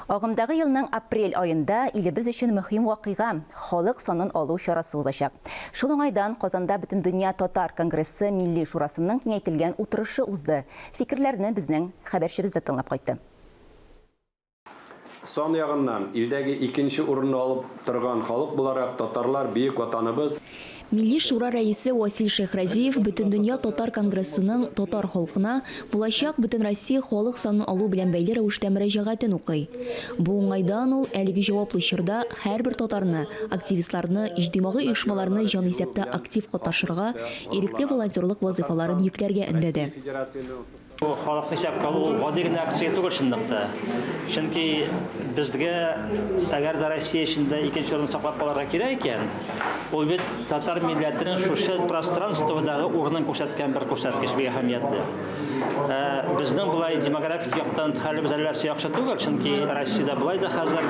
Агымдагы елның апрель аенда илебез өчен мөһим вакыйга, халык санын алу чарасы узачак. Шул уңайдан Казанда Бөтендөнья татар конгрессы Милли шурасының киңәйтелгән утырышы узды. Фикерләрне безнең хәбәрчебез дә тыңлап кайтты. Сан ягыннан илдәге икенче урынны алып торган халык буларак, татарлар бөек Ватаныбыз, Милли Шура рәисе Васил Шәйхразиев Бөтендөнья татар конгрессының татар халкына булачак Бөтенроссия халык санын алу белән бәйле рәвештә мөрәҗәгатен укый. Бу уңайдан ул әлеге җаваплы чорда һәрбер татарны, активистларны, иҗтимагый оешмаларны җанисәптә актив катнашырга, ирекле волонтерлык вазыйфаларын йөкләргә өндәде. Бу халыкны исәпкә алу ул гади генә акция түгел чынлыкта. Чөнки безгә әгәр дә Россия эчендә икенче урынны саклап калырга кирәк икән, ул бит татар милләтенең шушы пространстводагы урынын күрсәткән бер күрсәткеч, бик әһәмиятле. Ә, безнең болай демографик яктан хәлебез әллә яхшы түгел, чөнки Россиядә болай да хәзер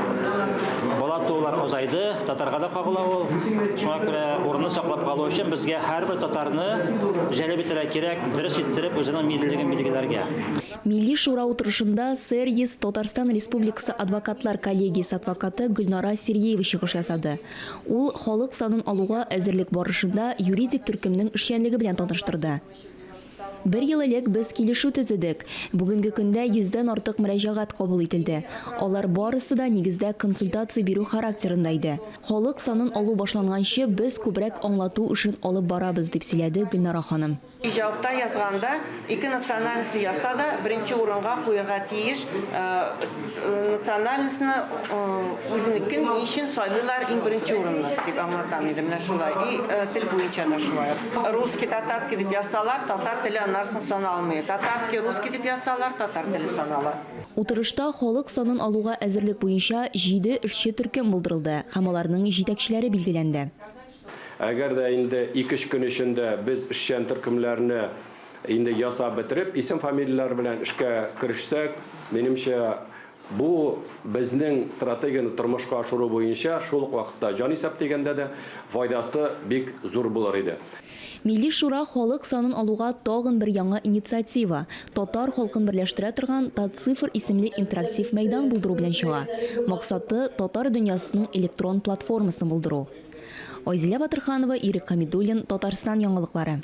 бала туулар азайды, татарга да кагыла ул. Шуңа күрә урынны саклап калу өчен безгә һәрбер татарны җәлеп итәргә кирәк, дөрес иттереп үзенең миллилеген билгеләргә. Милли Шура утырышында Сергис Татарстан Республикасы адвокатлар коллегиясе адвокаты Гөлнара Сергеева чыгыш ясады. Ул халык санын алуга әзерлек барышында юридик төркемнең эшчәнлеге белән таныштырды. Бер ел элек без килешү төзедек. Бүгенге көндә йөздән артык мөрәҗәгать кабул ителде. Алар барысы да нигездә консультация бирү характерында иде. Халык санын алу башланганчы без күбрәк аңлату эшен алып барабыз, дип сөйләде Гөлнара ханым. Җавапта язганда ике национальностьны язса да, беренче урынга куерга тиеш национальностьны үзенекен ни өчен сайлыйлар иң беренче урынны, дип аңлатам инде менә шулай. И тел буенча да шулай ук. Русский, татарский дип язсалар, татар теле аннан соң саналмый. Татарский, русский дип язсалар, татар теле санала. Утырышта халык санын алуга әзерлек буенча җиде эшче төркем булдырылды һәм аларның җитәкчеләре билгеләнде. Әгәр дә инде ике-өч көн эчендә без эшчән төркемнәрне инде ясап бетереп, исем-фамилияләр белән эшкә керешсәк, минемчә, бу безнең стратегияне тормышка ашыру буенча шул ук вакытта җанисәп дигәндә дә файдасы бик зур булыр иде. Милли Шура халык санын алуга тагын бер яңа инициатива, татар халкын берләштерә торган Татцифр исемле интерактив мәйдан булдыру белән чыга. Максаты, татар дөньясының электрон платформасын булдыру. Айзилә Батырханова, Ирек Хәмидуллин, Татарстан яңалыклары.